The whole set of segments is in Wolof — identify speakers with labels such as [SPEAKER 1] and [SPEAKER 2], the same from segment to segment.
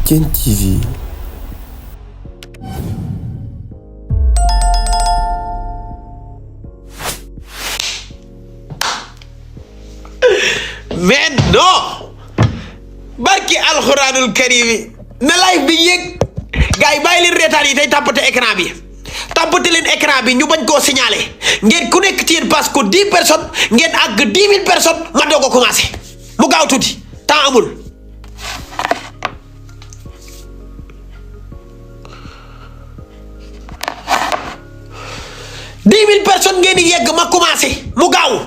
[SPEAKER 1] Diène TV.
[SPEAKER 2] mais non barki alxuraanul karim na live bi yéeg gars yi bàyyi leen reetaan yi tey tàppate écran bi tàppate leen écran bi ñu bañ koo signaler ngeen ku nekk ci yéen parce que 10 personnes ngeen àgg 10 000 personnes ma doog a commencé mu gaaw tuuti temps amul. personnes ngeen di yegg ma commencé mu gaaw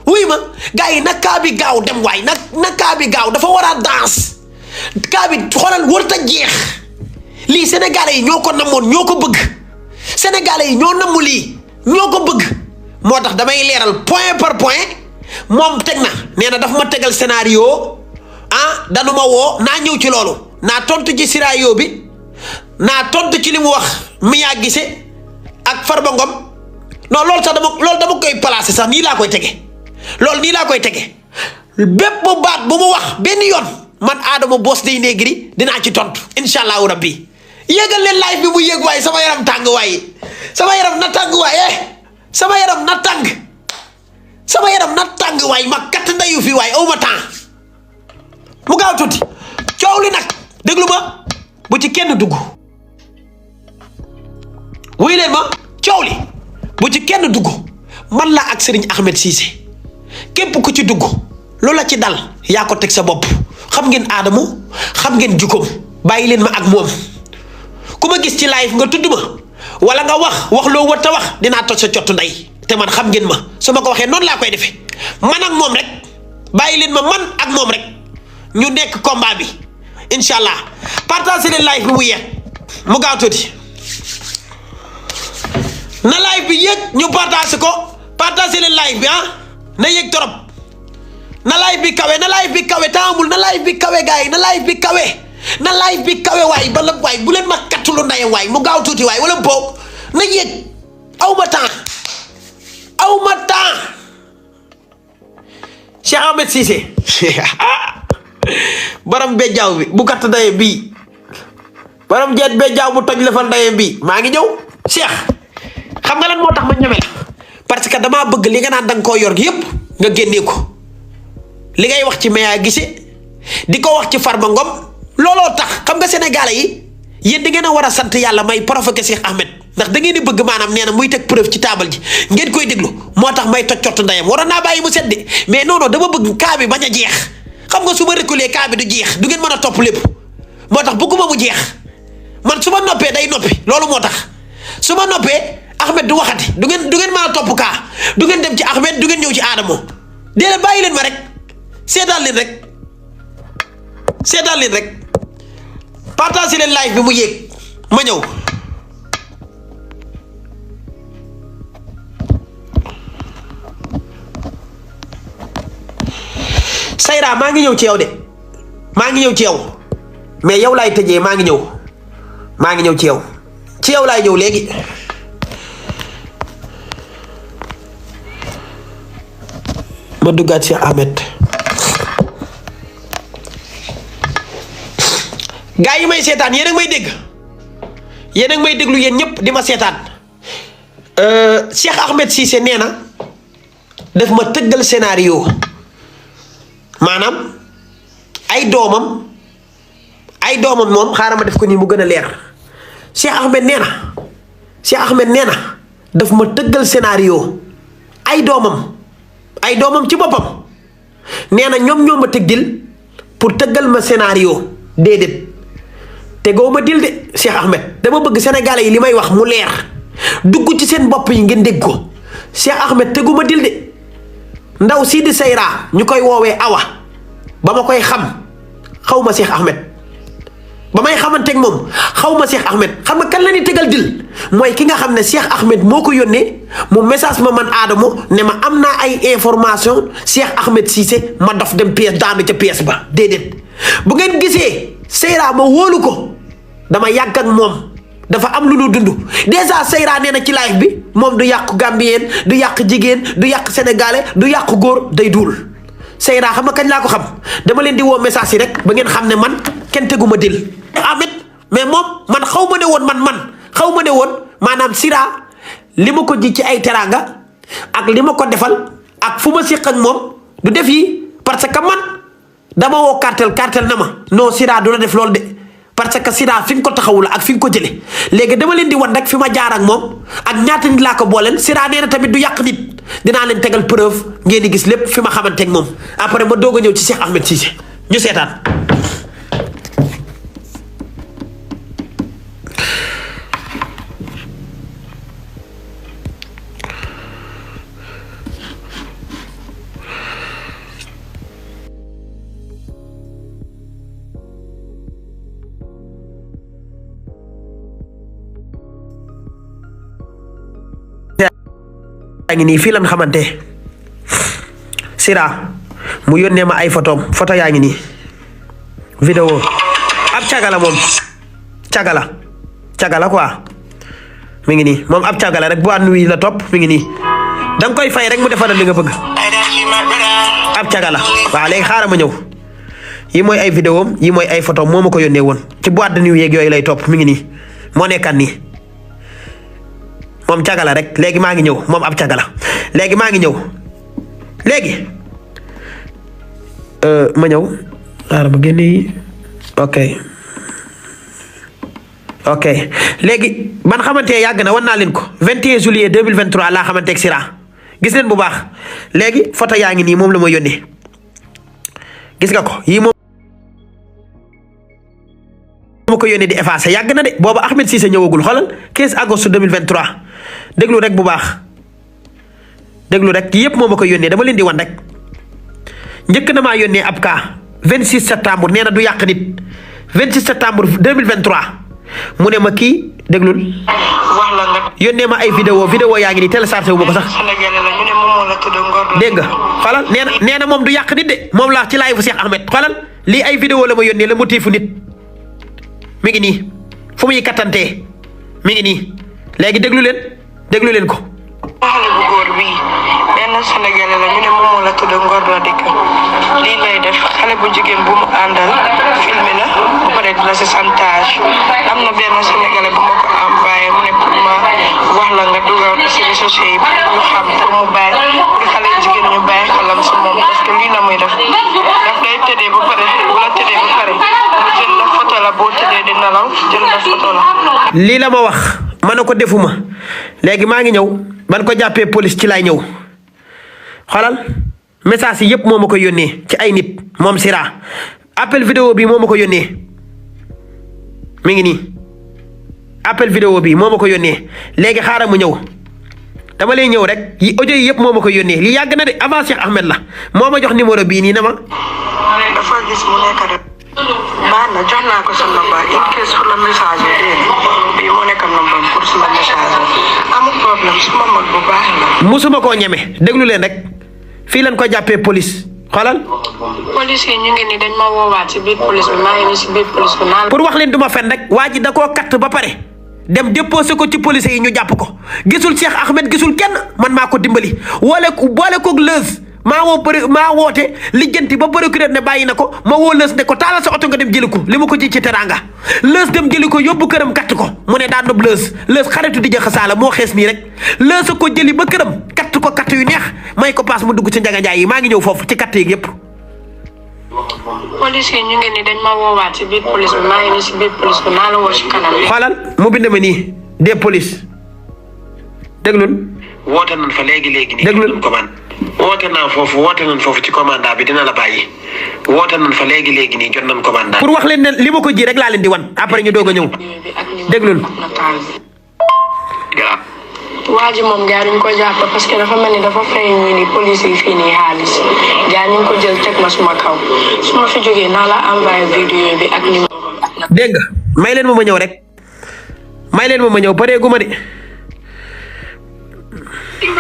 [SPEAKER 2] wuy ma gars yi nag kaa bi gaaw dem waay nag kaa bi gaaw dafa war a danse kaa bi xoolal warut a jeex lii sénégalais yi ñoo ko namoon ñoo ko bëgg sénégalais yi ñoo namu lii ñoo ko bëgg moo tax damay leeral point par point moom teg na nee na dafa ma tegal scénario danu ma woo naa ñëw ci loolu naa tontu ci scénario bi naa tontu ci li mu wax Mia Guissé ak Farba Ngom non loolu sax dama koy placer sax nii laa koy tege loolu nii laa koy tege bépp baat bu mu wax benn yoon man Adama Boss Dey Negri dinaa ci tontu incha allahu rabbi yéegal leen live bi mu yéeg waaye sama yaram tàng waaye sama yaram na tàng waaye sama yaram na tàng sama yaram na tàng waaye ma kat ndayu fi waaye aw ma temps mu gaaw tuuti coow li nag déglu ma bu ci kenn dugg wuy leen ma coow li bu ci kenn dugg man la ak Serigne Ahmed Cissé képp ku ci dugg loola ci dal yaa ko teg sa bopp xam ngeen Adamo xam ngeen jukkoom bàyyi leen ma ak moom ku ma gis ci live nga tudd ma wala nga wax loo war ta wax dinaa toj sa cottu ndey te man xam ngeen ma su ma ko waxee noonu laa koy defee man ak moom rek bàyyi leen ma man ak moom rek ñu nekk combat bi incha allah partagé leen live bi mu yeeg mu gaaw tuuti na live bi yéeg ñu partagé ko partagé leen live bi na yéeg trop na live bi kawe na live bi kawe taamul na live bi kawe gars yi na live bi kawe na live bi kawe waay bala waay bu leen ma kattulu ndayam waay mu gaaw tuuti waay wala boobu na yéeg aw ma temps Cheikh Ahmed Cissé baram bejjaaw bi bu katt ndayam bii baram jeet bejjaaw bu toj lefal ndayam bii maa ngi ñëw Cheikh xam nga lan moo tax ma ñeme la parce que damaa bëgg li nga naan danga koo yor gi yépp nga génnee ko li ngay wax ci Mia Guissé di ko wax ci Farba Ngom looloo tax xam nga sénégalais yi yéen da ngeen a war a sant yàlla may provoquer Cheikh Ahmed ndax da ngeen di bëgg maanaam nee na muy teg preuve ci taabal ji ngeen koy déglu moo tax may toj cott ndeyam waroon naa bàyyi mu sedde mais non non dama bëgg kaa bi bañ a jeex xam nga su ma reculer kaa bi du jeex du ngeen mën a topp lépp moo tax bëgguma mu jeex man su ma noppee day noppi loolu moo tax su ma noppee Ahmed du waxati du ngeen mën a topp kaa du ngeen dem ci Ahmed du ngeen ñëw ci Adamo déedéet bàyyi leen ma rek seetaan leen rek partage leen live bi mu yéeg ma ñëw Sayra maa ngi ñëw ci yow de maa ngi ñëw ci yow mais yow laay tëjee maa ngi ñëw ci yow laay ñëw léegi ma duggaat Cheikh Ahmed gaa yi may seetaan yéen a ngi may dégg yéen a ngi may déglu yéen ñëpp di ma seetaan Cheikh Ahmed Cissé nee na daf ma tëggal scénario maanaam ay doomam moom xaaral ma def ko nii mu gën a leer Cheikh Ahmed nee na daf ma tëggal scénario ay doomam ci boppam nee na ñoom ñoo ma tëggil pour tëggal ma scénario déedéet tegoo ma dil de Cheikh Ahmed dama bëgg sénégalais yi li may wax mu leer dugg ci seen bopp yi ngeen dégg ko Cheikh Ahmed tegu ma dil de ndaw sii di Sayra ñu koy woowee Awa ba ma koy xam xaw ma Cheikh Ahmed ba may xamanteeg moom xaw ma Cheikh Ahmed xam nga kan la ni tegal dil mooy ki nga xam ne Cheikh Ahmed moo ko yónnee mu message ma man Adamo ne ma am naa ay information Cheikh Ahmed Cissé ma dof dem pièce daanu ca pièce ba déedéet bu ngeen gisee Sayra ma wóolu ko dama yàgg ak moom dafa am lu nu dund déjà Sayra nee na ci live bi moom du yàqu Gambien du yàq jigéen du yàq sénégalais du yàqu góor day duul Sayra xam nga kañ laa ko xam dama leen di woo message yi rek ba ngeen xam ne man kenn teguma dil Ahmed mais moom man xaw ma ne woon man xaw ma ne woon maanaam Sira li ma ko ji ci ay teraanga ak li ma ko defal ak fu ma séq ak moom du def yi parce que man dama woo cartel na ma non Sira du la def loolu de parce que Sira fi nga ko taxawul ak fi nga ko jëlee léegi dama leen di wan rek fi ma jaar ak moom ak ñaata nit laa ko booleel Sira nee na tamit du yàq nit dinaa leen tegal preuve ngeen di gis lépp fi ma xamante ak moom après ma doog a ñëw ci Cheikh Ahmed Cissé ñu seetaan. yaa ngi nii fii lan xamante Sira mu yónnee ma ay photo yaa ngi nii vidéo ab cagala moom cagala quoi mi ngi nii moom ab cagala rek bu nuy la topp mi ngi nii danga koy fay rek mu defaral li nga bëgg ab cagala waaw léegi xaaral ma ñëw yi mooy ay vidéo yi mooy ay photo moo ma ko yónnee woon ci boîte de nuit yeeg yooyu lay topp mi ngi nii moo nekkat nii moom cagala rek léegi maa ngi ñëw moom ab cagala léegi maa ngi ñëw léegi ma ñëw xaaral ma génne yi ok léegi ban xamante yàgg na wan naa leen ko 21 juillet 2023 laa xamante ak Sira gis leen bu baax léegi photo yaa ngi nii moom la ma yónnee gis nga ko yii moom ma ko yónnee di effacé yàgg na de booba Ahmed Cissé ñëwagul xoolal 15 août 2023 déglu rek bu baax déglu rek yëpp moo ma ko yónnee dama leen di wan rek njëkk na maa yónnee ab cas 26 septembre nee na du yàq nit 26 septembre 2023 mu ne ma kii déglul wax la nga yónnee ma ay vidéo yaa ngi nii téléchargé wu ma ko sax dégg nga xoolal nee na moom du yàq nit de moom la ci live fu Cheikh Ahmed xoolal lii ay vidéo la ma yónnee la motifu nit mi ngi nii fu muy kattantee mi ngi nii léegi déglu leen ko.
[SPEAKER 1] xale bu góor bii benn Sénégalais la ñu ne moom la tudd Ngor la dëkk lii lay def xale bu jigéen bu mu àndal filmé la bu pare di la si chantage am na benn Sénégalais bu ma ko envoyé mu ne pour ma wax la nga dugal ko si réseaux sociaux yi ñu xam pour mu bàyyi pour xale jigéen ñu bàyyi xelam si moom parce que lii la muy def daf lay tëddee ba pare bu la tëddee ba pare mu jël la photo la boo tëddee di nelaw jël la photo la.
[SPEAKER 2] lii la ma wax ma ne ko defuma léegi maa ngi ñëw ban ko jàppee police ci lay ñëw xoolal message yi yëpp moo ma ko yónnee ci ay nit moom Sira appel vidéo bi moo ma ko yónnee mi ngi nii appel vidéo bi moo ma ko yónnee léegi xaaral ma ñëw dama lay ñëw rek yi audio yi yëpp moo ma ko yónnee li yàgg na de avant Cheikh Ahmed la moo ma jox numéro bii nii na ma.
[SPEAKER 1] dafa gis mu nekk rek baax na jox naa ko sa number in case pour la message bii moo nekk number pour suma message amul problème suma mag bu baax la.
[SPEAKER 2] musuma koo ñeme déglu leen rek fii lañ ko jàppee police xoolal.
[SPEAKER 1] police yi ñu ngi ni dañ ma woowaat ci biir police bi maa ngi nii ci biir police bi naan.
[SPEAKER 2] pour wax leen duma fen rek waa ji da koo katt ba pare dem déposé ko ci police yi ñu jàpp ko gisul Cheikh Ahmed gisul kenn man maa ko dimbali boole koog lëz maa woote lijjanti ba procureur ne bàyyi na ko ma woo lës ne ko taalal sa oto nga dem jëli ko li ma ko ji ci teranga lës dem jëli ko yóbbu këram katt ko mu ne daa nob lës xaritu di jëxa saala moo xees nii rek lës a ko jëli ba këram katt ko katt yu neex may ko paas mu dugg ci njaga njaay yi maa ngi ñëw foofu ci katt yi yëpp.
[SPEAKER 1] police yi ñu ngi ni dañ ma woowaat ci biir police bi maa ngi nii ci biir police bi naa la woo ci kanam.
[SPEAKER 2] xoolal mu bind ma nii des police déglul.
[SPEAKER 3] woote nañ fa léegi nii.
[SPEAKER 2] déglul
[SPEAKER 3] woote nañ foofu ci commandant bi dina la bàyyi woote nañ fa léegi nii jot nañ commandant.
[SPEAKER 2] pour wax leen ne li ma ko ji rek laa leen di wan après ñu doog a ñëw déglul.
[SPEAKER 1] waa ji moom gaa ñu ko jàpp parce que dafa mel ni dafa fay ñu ni police yi fii nii xaalis gaa ñu ko jël teg ma suma kaw su ma fi jógee naa la envoyé vidéo bi ak numéro.
[SPEAKER 2] dégg nga may leen ma ñëw rek may leen ma ñëw pareegu ma de.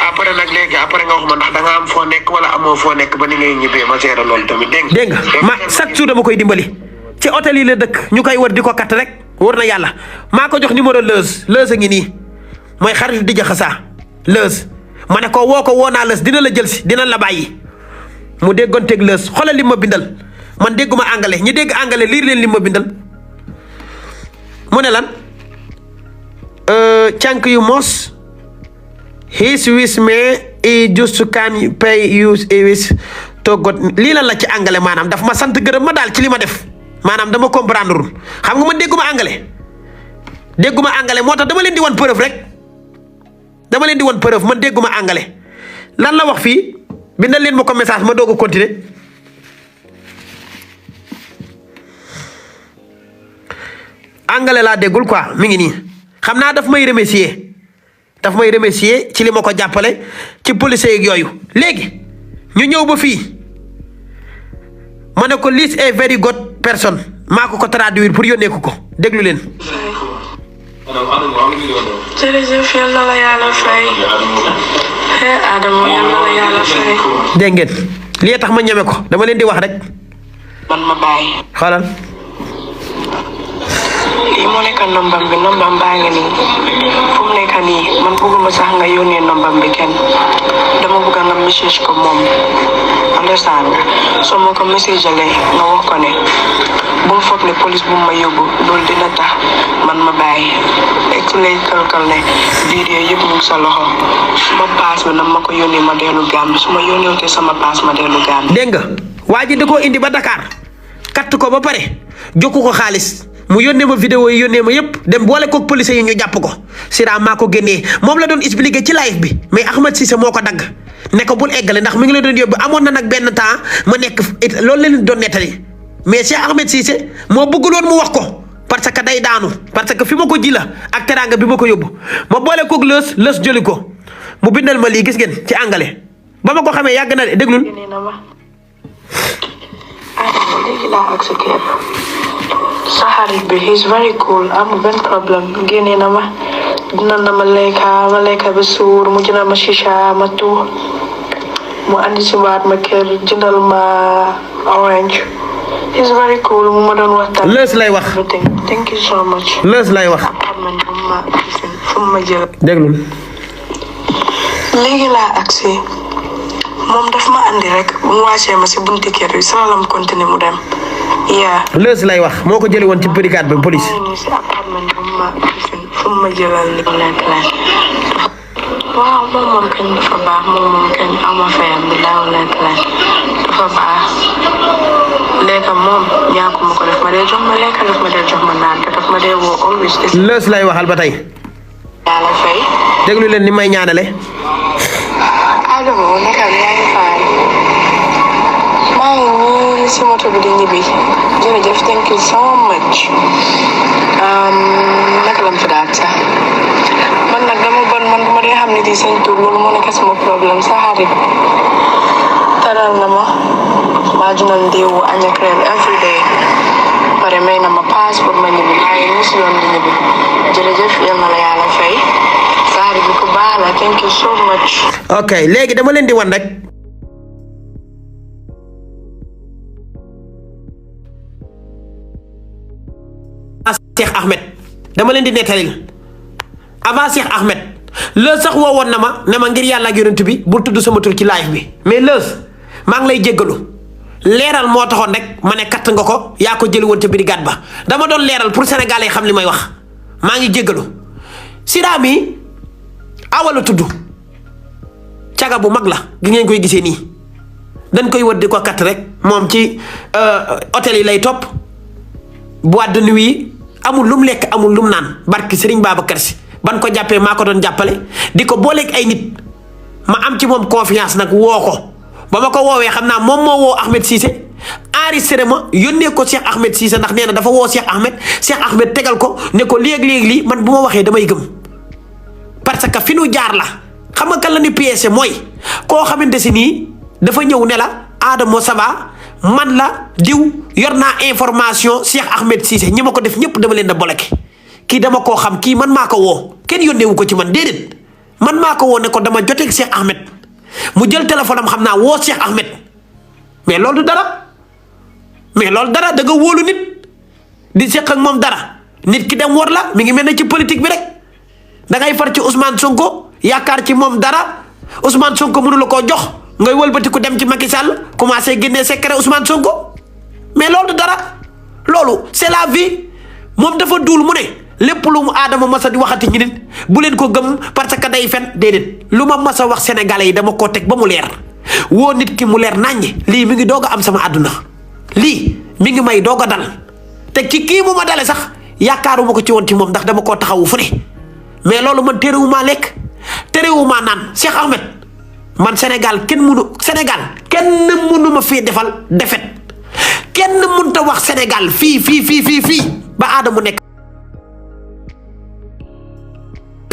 [SPEAKER 3] après nag léegi après nga wax ma ndax da nga am foo nekk wala amoo foo nekk ba ni ngay ñibbee ma seera loolu tamit dégg nga.
[SPEAKER 2] ma chaque jour dama koy dimbali ci hôtel yi la dëkk ñu koy wër di ko kat rek wër na yàlla maa ko jox numéro lëz a ngi nii mooy xarit di jaxasaa lëz ma ne ko woo naa lëz dina la jël si dina la bàyyi mu déggoonteeg lëz xoolal li ma bindal man dégguma anglais ñi dégg anglais liir leen li ma bindal mu ne lan thank you most his wish me he just can pay you wish to God lii lan la ci anglais maanaam daf ma sant gërëm ma daal ci li ma def maanaam dama comprendre xam nga man dégguma anglais moo tax dama leen di wan preuve rek man dégguma anglais lan la wax fii bindal leen ma ko message ma doog a continuer anglais laa déggul quoi mi ngi nii xam naa daf may remercier ci li ma ko jàppale ci policier yeeg yooyu léegi ñu ñëw ba fii ma ne ko Liss est very good person maa ko traduire pour yónnee ko déglu leen.
[SPEAKER 1] jërëjëf yal na la yàlla fay. Adama yal na la yàlla fay.
[SPEAKER 2] dégg ngeen lii tax ma ñeme ko dama leen di wax rek.
[SPEAKER 1] man ma bàyyi.
[SPEAKER 2] xoolal.
[SPEAKER 1] lii moo nekk nombam baa ngi nii fu mu nekk nii man bëgguma sax nga yónnee nombam bi kenn dama bëgg nga message ko moom understand nga soo ma ko message alee nga wax ko ne bu mu foog ne police bu ma yóbbu loolu dina tax man ma bàyyi ek lay kalkal ne vidéo yëpp mu ngi sa loxo suma paas bi nag ma ko yónnee ma dellu Gambie su ma yónneewutee sama paas ma dellu Gambie.
[SPEAKER 2] dégg nga waa ji da koo indi ba Dakar katt ko ba pare jokku ko xaalis mu yónnee ma vidéo yi yónnee ma yëpp dem boole koog police yi ñu jàpp ko Sira maa ko génnee moom la doon expliquer ci live bi mais Ahmed Cissé moo ko dagg ne ko bul eggale ndax mi ngi la doon yóbbu amoon na nag benn temps ma nekk loolu la leen doon nettali mais Cheikh Ahmed Cissé moo bëgguloon mu wax ko parce que day daanu parce que fi ma ko ji la ak teraanga bi ma ko yóbbu ma boole koog lës jëli ko mu bindal ma lii gis ngeen ci anglais ba ma ko xamee yàgg na de déglul.
[SPEAKER 1] léegi laa ak sa kër sa xarit bi he's very cool amul benn problème génnee na ma dina na ma lekka ba suur mu jëndal ma chicha ma tuux mu andi si waat ma kër jëndal ma orange he's very cool mu ma doon waxtaan.
[SPEAKER 2] Lës lay wax.
[SPEAKER 1] thank you so much.
[SPEAKER 2] Lës lay wax.
[SPEAKER 1] fu ma jël.
[SPEAKER 2] déglul.
[SPEAKER 1] léegi laa agsi moom daf ma andi rek bu mu wàccee ma si bunti kër bi sama lam continué mu dem.
[SPEAKER 2] Lës lay wax moo ko jëlee woon ci brigade bi police.
[SPEAKER 1] si appartement fu ma jëlal li lekk waaw moom kañ dafa baax moom kañ ama fayam bi daaw lekk dafa baax lekka moom ñaaku ma ko def ma dee jox ma lekka def ma dee jox ma naan te daf ma dee woo always.
[SPEAKER 2] Lës lay waxal ba tey.
[SPEAKER 1] yàlla fay.
[SPEAKER 2] déglu leen ni may ñaanale.
[SPEAKER 1] Adama naka yaa ngi fay. maa ngi nii si moto bi di ñibbi jërëjëf thank you so much. naka la mu fi daal sax man nag dama bon man bu ma dee xam ne di seen tur loolu moo nekk sama problème sa xarit taral na ma maa junal ndeewu añ ak reer every day pare may na ma paas pour ma ñibbi maa ngi nii si yoon di ñibbi jërëjëf yal na la yàlla fay sa xarit bi ku baax la thank you so much.
[SPEAKER 2] ok léegi dama leen di wan rek. Cheikh Ahmed dama leen di nettalil avant Cheikh Ahmed Lës sax woowoon na ma ne ma ngir yàlla ak yonent bi bul tudd sama tur ci live bi mais Lës maa ngi lay jéggalu leeral moo taxoon rek ma ne katt nga ko yaa ko jëli woon ca brigade ba dama doon leeral pour sénégalais xam li may wax maa ngi jéggalu Sira mi awala tudd caga bu mag la gi ngeen koy gisee nii dañ koy wër di ko katt rek moom ci hôtel yi lay topp boîte de nuit yi amul lum lekk amul lum naan barki Serigne Babacar Sy ban ko jàppee maa ko doon jàppale di ko booleeg ay nit ma am ci moom confiance nag woo ko ba ma ko woowee xam naa moom moo woo Ahmed Cissé enregistré ma yónnee ko Cheikh Ahmed Cissé ndax nee na dafa woo Cheikh Ahmed tegal ko ne ko léeg-léeg lii man bu ma waxee damay gëm parce que fi nu jaar la xam nga kan la ni pièce mooy koo xamante si nii dafa ñëw ne la Adamo ça va man la diw yor naa information Cheikh Ahmed Cissé ñi ma ko def ñëpp dama leen da bloqué kii dama koo xam kii man maa ko woo kenn yónneewu ko ci man déedéet man maa ko woo ne ko dama joteeg Cheikh Ahmed mu jël téléphone am xam naa woo Cheikh Ahmed mais loolu dara da nga wóolu nit di seq ak moom dara nit ki dem war la mi ngi mel ne ci politique bi rek da ngay far ci Ousmane Sonko yaakaar ci moom dara Ousmane Sonko mënu la koo jox ngay wëlbati ku dem ci Macky Sall commencé génnee secret Ousmane Sonko mais loolu dara loolu c'est la vie moom dafa duul mu ne lépp lu mu Adama masa di waxati ñi nit bu leen ko gëm parce que day fen déedéet lu ma masa wax sénégalais yi dama koo teg ba mu leer woo nit ki mu leer naññi lii mi ngi doog a am sama àdduna lii mi ngi may doog a dal te ci kii mu ma dale sax yaakaaruma ko ci woon ci moom ndax dama koo taxawu fu ne mais loolu man terewumaa lekk terewumaa naan Cheikh Ahmed man Sénégal kenn mënu ma fii defal defet kenn mënta wax Sénégal fii ba Adama nekk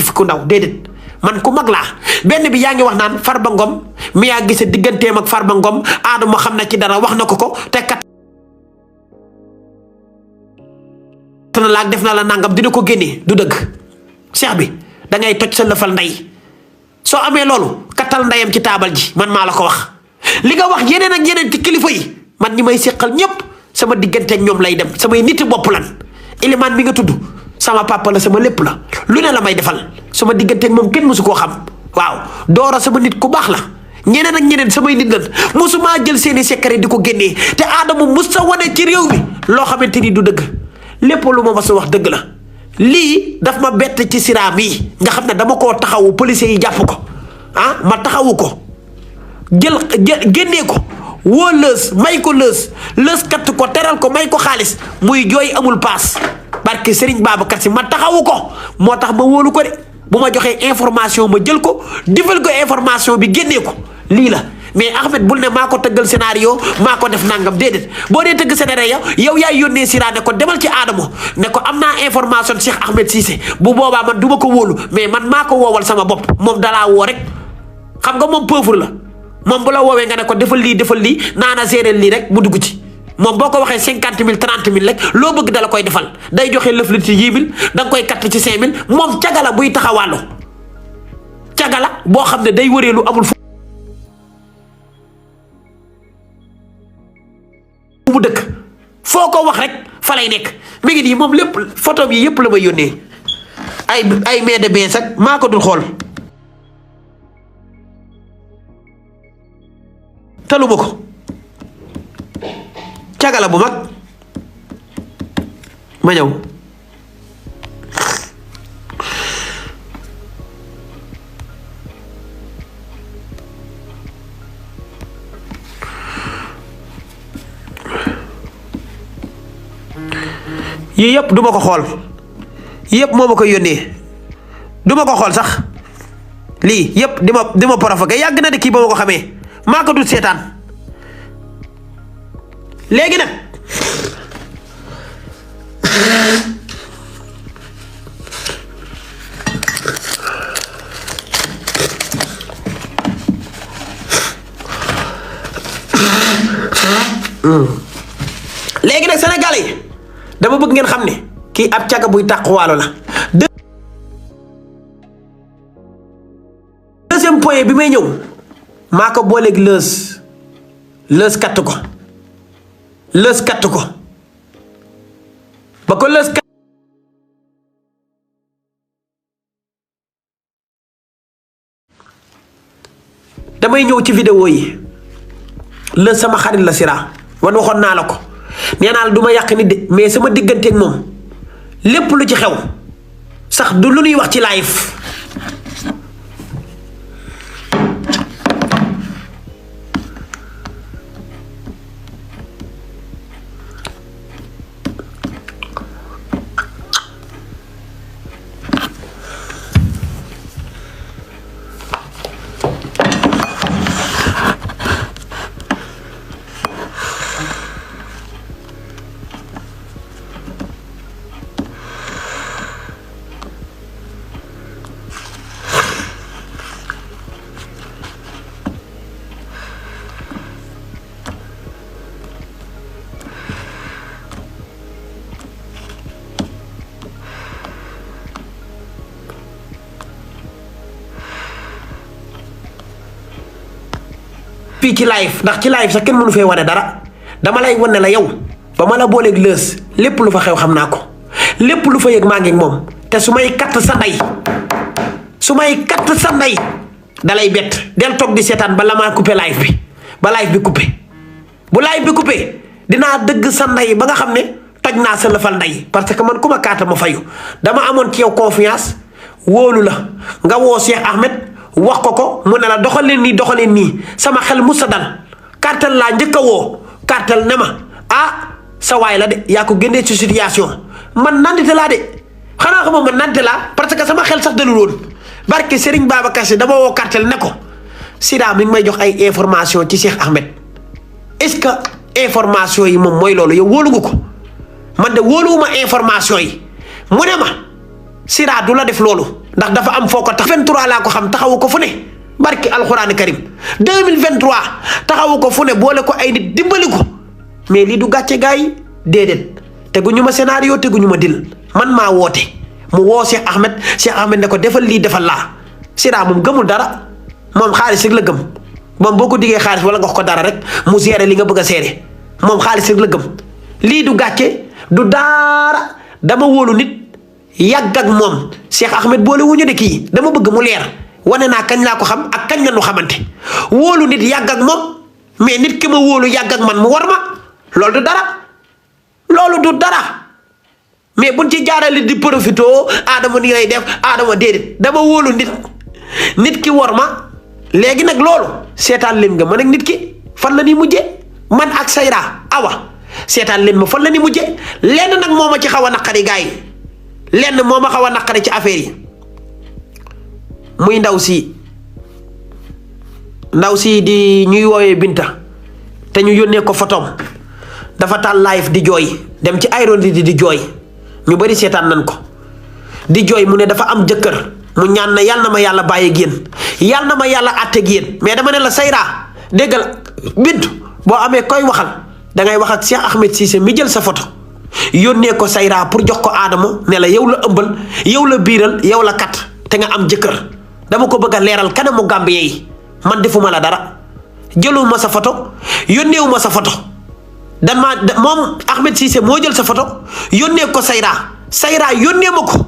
[SPEAKER 2] fi ku ndaw déedéet man ku mag laa benn bi yaa ngi wax naan Farba Ngom mi yaa gise digganteem ak Farba Ngom Adama xam na ci dara wax na ko te kat na laag def na la nangam dina ko génnee du dëgg Cheikh bi da ngay toj sa lëfal ndey soo amee loolu kattal ndeyam ci taabal ji man maa la ko wax li nga wax yeneen ak yeneen ci kilifa yi man ñi may séqal ñëpp sama digganteeg ñoom lay dem samay niti bopp lan Ilimaan bi nga tudd sama papa la sama lépp la lu ne la may defal sama digganteeg moom kenn mësu koo xam waaw Doora sama nit ku baax la ñeneen ak ñeneen samay nit lan mësumaa jël seeni secret di ko génnee te Adama mës sa wane ci réew mi loo xamante ni du dëgg lépp lu ma mës a wax dëgg la lii daf ma bett ci siraam yi nga xam ne dama koo taxawu policiers yi jàpp ko ma taxawu ko jël génnee ko woo lës may ko lës katt ko teral ko may ko xaalis muy jooy amul paas barke Serigne Babacar Si ma taxawu ko moo tax ma wóolu ko de bu ma joxee information ma jël ko defal ko information bi génnee ko lii la mais Ahmed bul ne maa ko tëggal scénario maa ko def nangam déedéet boo dee tëgg scénario yow yaay yónnee Sira ne ko demal ci Adamo ne ko am naa information Cheikh Ahmed Cissé bu boobaa man du ma ko wóolu mais man maa ko woowal sama bopp moom dalaa woo rek xam nga moom pauvre la moom bu la woowee nga ne ko defal lii naana gérer lii rek mu dugg ci moom boo ko waxee 50 000 30 000 rek loo bëgg dala koy defal day joxe lëf li ci 10 000 da nga koy katt ci 5 000 moom cagala buy taxawàllu cagala boo xam ne day wëreelu amul fu mu dëkk foo ko wax rek fa lay nekk mi ngi nii moom lépp photo bi yëpp la may yónnee ay mai de bain sax maa ko dul xool taluma ko cagala bu mag ma ñëw yii yëpp duma ko xool yëpp moo ma koy yónnee duma ko xool sax lii yëpp di ma provoqué yàgg na de kii ba ma ko xamee maa ko dul seetaan léegi nag Sénégalais yi dama bëgg ngeen xam ne kii ab caga buy tàquwaalo la. Deuxième point bi may ñëw maa ko booleeg lës katt ko ba ko lës katt damay ñëw ci vidéo yi lës sama xarit la Sira wan waxoon naa la ko nee naa la du ma yàq nit de mais sama digganteeg moom lépp lu ci xew sax du lu ñuy wax ci live fii ci live ndax ci live sax kenn mënu fee wane dara dama lay wane la yow ba ma la booleeg lës lépp lu fa xew xam naa ko lépp lu fa yëg maa ngi moom te su may katt sa ndey dalay bett del toog di seetaan ba la maa coupé live bi ba live bi coupé bu live bi coupé dinaa dëgg sa ndey ba nga xam ne toj naa sa lëfal ndey parce que man ku ma kaata ma fayu dama amoon ci yow confiance wóolu la nga woo Cheikh Ahmed wax ko mu ne la doxaleen nii sama xel musa dal cartel laa njëkk a woo cartel ne ma sa waay la de yaa ko génnee ci situation man nandite laa de xanaa xam man nandite laa parce que sama xel sax dalul woon barke Serigne Babacar Sy dama woo cartel ne ko Sida mi ngi may jox ay information ci Cheikh Ahmed est-ce que information yi moom mooy loolu yow wóolu nga ko man de wóoluwuma information yi mu ne ma Sida du la def loolu ndax dafa am foo ko tax 23 laa ko xam taxawu ko fu ne barki alxuraani karim 2023 taxawu ko fu ne boole ko ay nit dimbali ko mais lii du gàcce gars yi déedéet teguñu ma scénario teguñu ma dil man maa woote mu woo Cheikh Ahmed ne ko defal lii defal laa Sida moom gëmul dara moom xaalis rek la gëm moom boo ko diggee xaalis wala nga ko dara rek mu gérer li nga bëgg a gérer moom xaalis rek la gëm lii du gàcce du daara dama wóolu nit yàgg ak moom Cheikh Ahmed boole wuñu de kii dama bëgg mu leer wane naa kañ laa ko xam ak kañ la ñu xamante wóolu nit yàgg ak moom mais nit ki ma wóolu yàgg ak man mu war ma loolu du dara mais buñ ci jaarale di profito Adama ni lay def Adama déedéet dama wóolu nit ki war ma léegi nag loolu seetaan leen nga man ak nit ki fan la ni mujje man ak Sayra Awa seetaan leen ma fan la ni mujje lenn nag moo ma ci xaw a naqari gars yi lenn moo ma xaw a naqari ci affaire yi muy ndaw si di ñuy woowee Binta te ñu yónnee ko photom dafa taal live di jooy dem ci ayron di jooy ñu bari seetaan nañ ko di jooy mu ne dafa am jëkkër mu ñaan na yàlla na ma yàlla bàyyi ak yéen yàlla na ma yàlla àtte ak yéen mais dama ne la Sayra déggal Bintu boo amee koy waxal dangay wax ak Cheikh Ahmed Cissé mi jël sa photo yónnee ko Sayra pour jox ko Adama ne la yow la ëmbal yow la biiral yow la kat te nga am jëkkër dama ko bëgg a leeral kanamu Gambien yi man defuma la dara jëluma sa photo yónneewuma sa photo moom Ahmed Cissé moo jël sa photo yónnee ko Sayra yónnee ma ko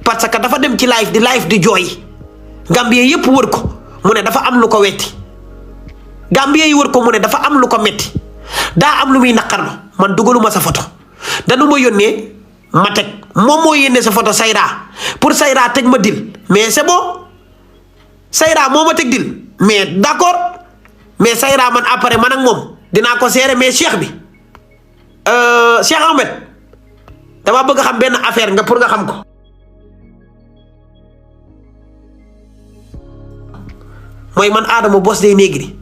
[SPEAKER 2] parce que dafa dem ci live di jooy Gambien yëpp wër ko mu ne dafa am lu ko wetti Gambien yi wër ko mu ne dafa am lu ko metti daa am lu muy naqarlu man dugaluma sa photo danu ma yónnee ma teg moom moo yónnee sa photo Sayra pour Sayra teg ma dil mais c'est bon Sayra moo ma teg dil mais d'accord mais Sayra man après man ak moom dinaa ko seere mais Cheikh Ahmed dama bëgg xam benn affaire nga pour nga xam ko mooy man Adama Boss Day Negri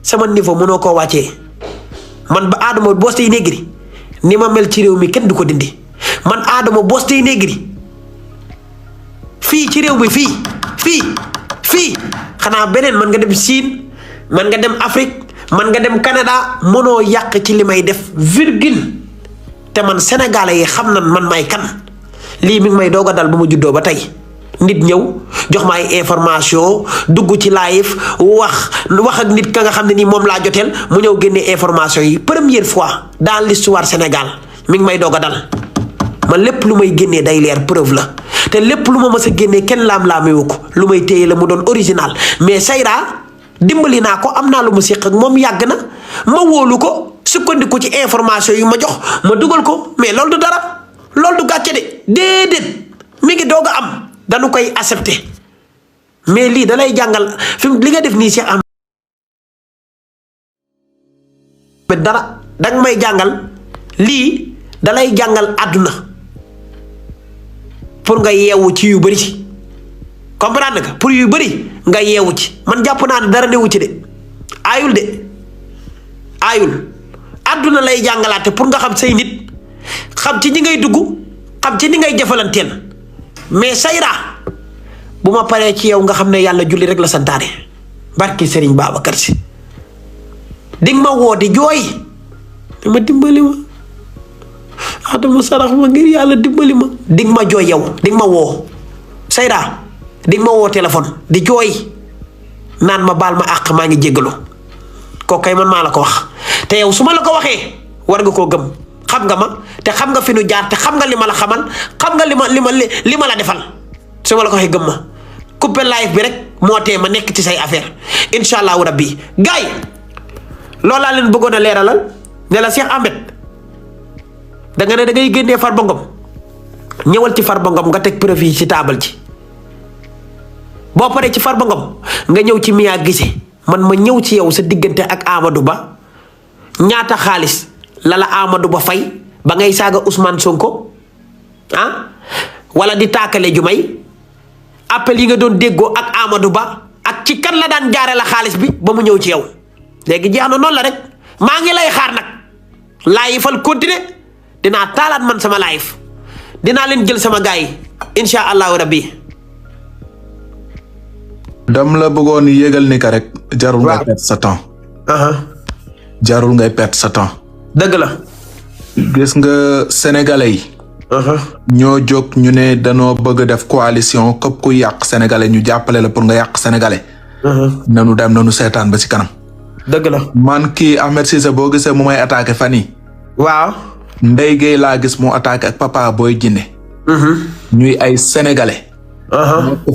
[SPEAKER 2] sama niveau mënoo koo wàccee man ba Adama Boss Day Negri ni ma mel ci réew mi kenn du ko dindi man Adama Boss Day Negri fii ci réew mi fii xanaa beneen man nga dem Chine man nga dem Afrique man nga dem Canada mënoo yàq ci li may def virgule te man sénégalais yi xam nan man may kan lii mi ngi may doog a dal ba ma juddoo ba tey nit ñëw jox ma ay information dugg ci live wax ak nit ka nga xam ne nii moom laa joteel mu ñëw génne information yi première fois dans l'histoire Sénégal mi ngi may doog a dal man lépp lu may génnee day leer preuve la te lépp lu ma mës a génnee kenn laam-laamewu ko lu may téye la mu doon original mais Sayra dimbali naa ko am naa lu mu séq ak moom yàgg na ma wóolu ko sukkandiku ci information yu ma jox ma dugal ko mais loolu du dara loolu du gàcce de déedéet mi ngi doog a am dañu koy accepté mais lii da lay jàngal fi li nga def nii Cheikh Ahmed dara danga may jàngal lii da lay jàngal àdduna pour nga yeewu ci yu bëri comprendre nga pour yu bëri nga yeewu ci man jàpp naa ne dara newu ci de aayul àdduna lay jàngalaate pour nga xam say nit xam ci ñi ngay dugg xam ci ni ngay jëfalanteel mais Sayra bu ma paree ci yow nga xam ne yàlla julli rek la santaane barki Serigne Babacar Sy di nga ma woo di jooy dama dimbali ma Adama sarax ma ngir yàlla dimbali ma di nga ma jooy yow di nga ma woo Sayra di nga ma woo téléphone di jooy naan ma baal ma àq maa ngi jéggalu kooku kay man maa la ko wax te yow su ma la ko waxee war nga koo gëm xam nga ma te xam nga fi nu jaar te xam nga li ma la xamal xam nga li ma la defal su ma la ko waxee gëm ma coupé live bi rek moo tee ma nekk ci say affaire incha allahu rabbi gars yi loolu laa leen bëggoon a leeralal ne la Cheikh Ahmed da nga ne da ngay génnee Farba Ngom ñëwal ci Farba Ngom nga teg preuve yi ci taabal ci boo paree ci Farba Ngom nga ñëw ci Mia Guissé man ma ñëw ci yow sa diggante ak Amadou Ba ñaata xaalis la Amadou Ba fay ba ngay saaga Ousmane Sonko wala di taakale ju may appel yi nga doon déggoo ak Amadou Ba ak ci kan la daan jaare la xaalis bi ba mu ñëw ci yow léegi jeex na noonu la rek maa ngi lay xaar nag laayifal continuer dinaa taalaat man sama laayif dinaa leen jël sama gars yi insha allahu rabbi.
[SPEAKER 4] dam la bëggoon yégal ni ka rek. jarul ngay perte sa temps. jarul ngay perte sa temps.
[SPEAKER 2] dëgg la.
[SPEAKER 4] gis nga sénégalais yi. ñoo jóg ñu ne danoo bëgg def coalition képp ku yàq sénégalais ñu jàppale la pour nga yàq sénégalais. nanu dem nanu seetaan ba ci kanam.
[SPEAKER 2] dëgg la.
[SPEAKER 4] man kii Ahmed Cissé boo gisee mu may attaqué fan yii.
[SPEAKER 2] waaw.
[SPEAKER 4] Ndeye Gueye laa gis mu attaqué ak Papa Boy Djiné. ñuy ay sénégalais.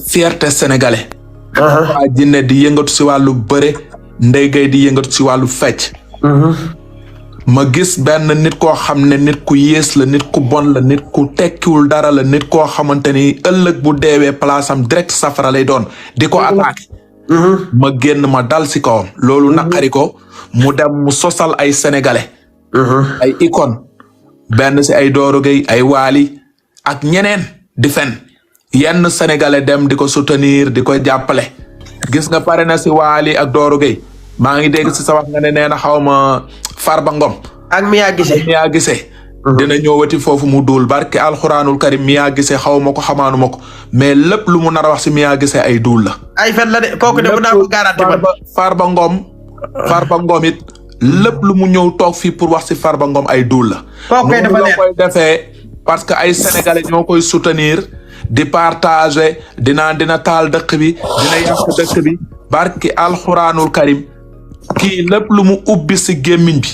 [SPEAKER 4] fierté sénégalais. Papa Djiné di yëngatu si wàllu bëre Ndeye Gueye di yëngatu si wàllu fecc. ma gis benn nit koo xam ne nit ku yées la nit ku bon la nit ku tekkiwul dara la nit koo xamante ni ëllëg bu deewee place am direct safara lay doon di ko attaqué. ma génn ma dal si kawam. loolu naqari ko mu dem mu sosal ay sénégalais. ay icône benn si ay Doro Gueye ay Waly ak ñeneen di fen yenn sénégalais dem di ko soutenir di ko jàppale. gis nga pare na si Waly ak Doro Gueye maa ngi dégg si sa wax nga ne nee na xaw ma Farba Ngom
[SPEAKER 2] ak Mia
[SPEAKER 4] Guissé dina ñëwati foofu mu duul barke alxuraanul karim Mia Guissé xaw ma ko xamaanu ma ko mais lépp lu mu nar a wax si Mia Guissé ay duul la.
[SPEAKER 2] ay fen la de kooku de bu naa ko garanti man.
[SPEAKER 4] Farba Ngom it lépp lu mu ñëw toog fii pour wax si Farba Ngom ay duul la.
[SPEAKER 2] kooku dafa leer
[SPEAKER 4] koy defee parce que ay sénégalais ñoo koy soutenir di partager dina taal dëkk bi dina yàq dëkk bi barke alxuraanul karim. kii lépp lu mu ubbi si gémmiñ bi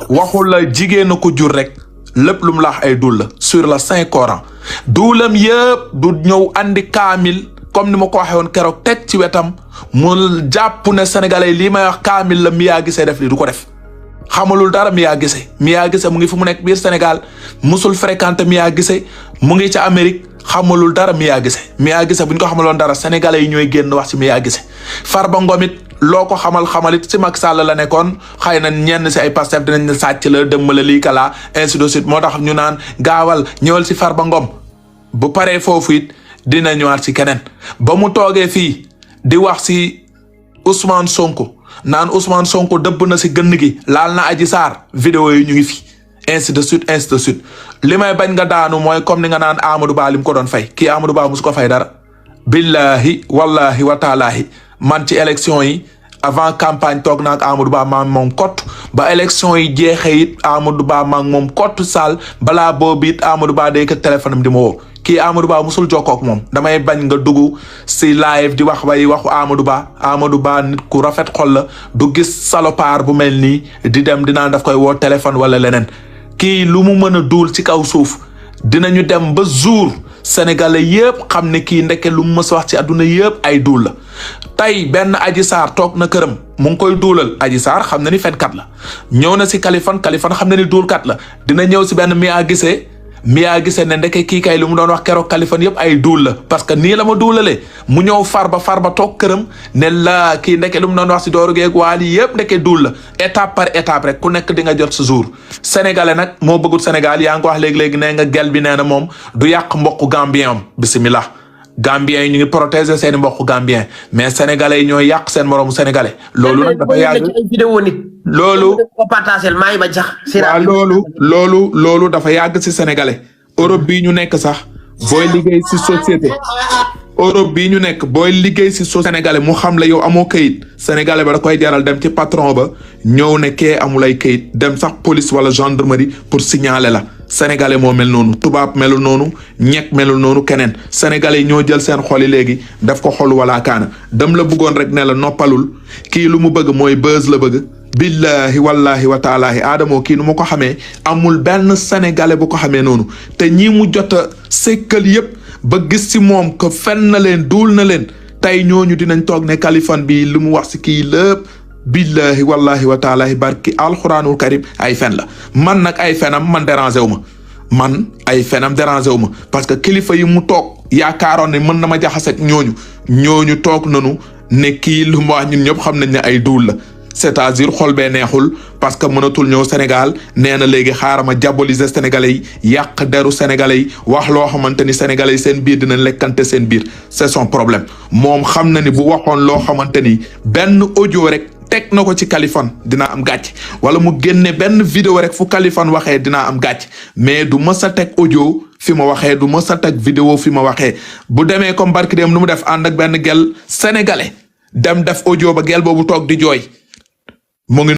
[SPEAKER 4] waxul la jigéen ko jur rek lépp lu mu laax ay dul la sur le Saint Coran duulam yëpp du ñëw andi kaamil comme ni ma ko waxee woon keroog teg ci wetam mu jàpp ne sénégalais lii may wax kaamil la Mia Guissé def li du ko def xamalul dara Mia Guissé mu ngi fu mu nekk biir Sénégal musul fréquenté Mia Guissé mu ngi ca Amérique xamalul dara Mia Guissé bu ñu ko xamaloon dara sénégalais yi ñooy génn wax ci Mia Guissé Farba Ngom it loo ko xamalit si Macky Sall la nekkoon xëy na ñenn si ay Pastef dinañ ne sàcc la dem la lii kala ainsi de suite moo tax ñu naan gaawal ñëwal si Farba Ngom bu paree foofu it dina ñëwaat si keneen ba mu toogee fii di wax si Ousmane Sonko naan Ousmane Sonko dëbb na si gënn gi laal na Adji Sarr vidéo yi ñu ngi fi ainsi de suite li may bañ nga daanu mooy comme ni nga naan Amadou Ba lim ko doon fay kii Amadou Ba musu ko fay dara billahi wallahi wa taalaahi man ci élection yi avant campagne toog naa ak Amadou Ba maa moom kott ba élection yi jeexee it Amadou Ba maa moom kott Sall balaa boobu it Amadou Ba day ko téléphone am di ma woo kii Amadou Ba musul jokkoo ak moom damay bañ nga dugg si live di wax bay waxu Amadou Ba nit ku rafet xol la du gis salopard bu mel nii di dem dinaan daf koy woo téléphone wala leneen kii lu mu mën a duul ci kaw suuf dinañu dem ba jour sénégalais yëpp xam ne kii ndeke lu mu mës wax ci àdduna yëpp ay duul la tey benn Adji Sarr toog na këram mu ngi koy duulal Adji Sarr xam na ni fenkat la ñëw na si Kaliphone xam na ni duulkat la dina ñëw si benn Mia Guissé ne ndeke kii kay lu mu doon wax keroog Kaliphone yëpp ay duul la parce que nii la ma duulalee mu ñëw Farba toog këram ne la kii ndeke lu mu doon wax si Doro Gueye ak Waly yëpp ndeke duul la étape par étape rek ku nekk di nga jot sa jour sénégalais nag moo bëggut Sénégal yaa ngi ko wax léegi-léegi nee nga gel bi nee na moom du yàq mbokku gambien am bisimilah gambien yi ñu ngi protéger seen mbokku gambien mais sénégalais yi ñooy yàq seen moroomu sénégalais loolu nag dafa yàgg loolu loolu dafa yàgg si sénégalais Europe bii ñu nekk sax booy liggéey si société Europe bii ñu nekk booy liggéey si sénégalais mu xam la yow amoo kayit sénégalais ba da koy jaral dem ci patron ba ñëw ne kee amul ay kayit dem sax police wala gendarmerie pour signaler la sénégalais moo mel noonu tubaab melul noonu ñekk melul noonu keneen sénégalais yi ñoo jël seen xol yi léegi daf ko xol wala kaana dem la bëggoon rek ne la noppalul kii lu mu bëgg mooy buzz la bëgg billahi wallahi wa taalaahi Adamo kii nu ma ko xamee amul benn sénégalais bu ko xamee noonu te ñi mu jot a sekkal yépp ba gis si moom que fen na leen duul na leen tey ñooñu dinañ toog ne Kaliphone bi lu mu wax si kii lépp billahi wallahi wa taalaahi barki alxuraanul karim ay fen la man nag ay fenam man dérangé wu ma man ay fenam dérangé wu ma parce que kilifa yi mu toog yaakaaroon ne mën na ma jaxaseeg ñooñu toog nanu ne kii lu mu wax ñun ñëpp xam nañ ne ay duul la c'est-à-dire xol bee neexul parce que mënatul ñëw Sénégal nee na léegi xaaral ma diaboliser sénégalais yi yàq deru sénégalais yi wax loo xamante ni sénégalais yi seen biir dinañ lekkante seen biir c'est son problème moom xam na ni bu waxoon loo xamante ni benn audio rek teg na ko ci Kaliphone dinaa am gàcc wala mu génne benn vidéo rek fu Kaliphone waxee dinaa am gàcc mais du mës a teg audio fi ma waxee du mës a teg vidéo fi ma waxee bu demee comme barki dem nu mu def ànd ak benn gel sénégalais dem def audio ba gel boobu toog di jooy mu ngi